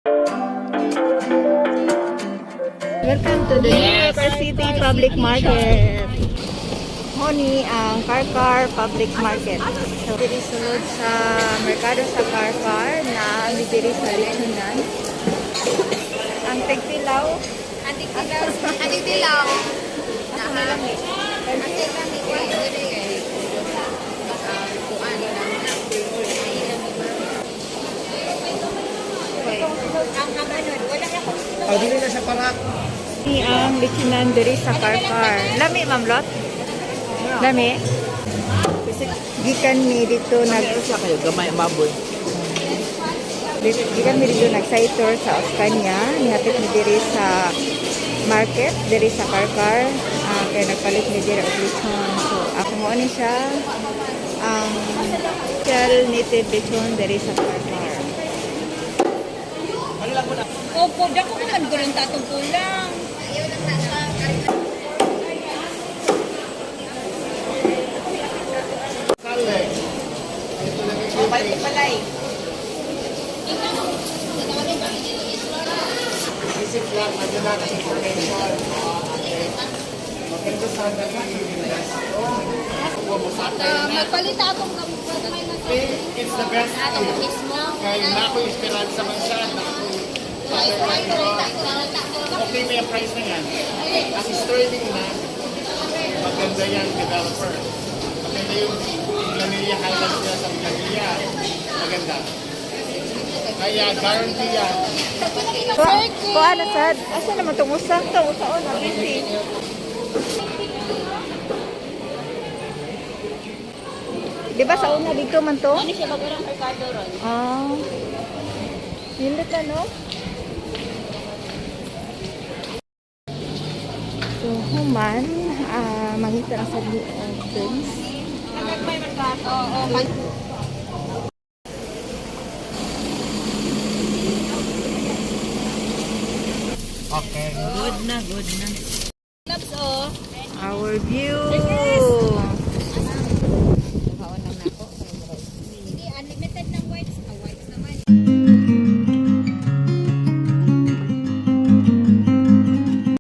Welcome to the New York City Public Market. Mao ni ang Carcar Public Market. So, diri sulod sa merkado sa Carcar na diri sa Lechonan. Ang tigtilaw, Antik tilaw. Antik tilaw. Asa na lang eh. Antik lang ni diri kay kuan lang. Oh, dili na siya parat. Ni ang lechonan diri sa Carcar. Lami, Ma'am Lot? Lami? Gikan mi dito nag Siya kayo, gamay maboy. Gikan mi dito nag site tour sa Oscania, nihapit mi diri sa market diri sa Carcar. Ah, kay nagpalit mi diri og lechon. So ako mo ni siya ang shell native lechon diri sa Carcar. Opo, dako ko man gulong tatong kulang. Palay. Isip lang, ano na ang information. Okay. Maganda sana na invest. Magpalit akong gamay na sa It's the best atong thing. mismo. Kaya na ako esperanza man siya, na ako okay may ang price na yan. As sterling na, maganda yan, developer. Maganda yung Minglanilla Highlands niya sa Minglanilla. Maganda. Kaya guarantee yan. Ko ano sad? Asa naman tong usa? Tong usa oh, na busy. Di ba sa una dito man to? Ano siya bago ng merkado ron? Ah. Nindot na, no? So, human, mangita na sa drinks. May merkado. Oo. Okay. Good na, good na. Labs oh. Our view.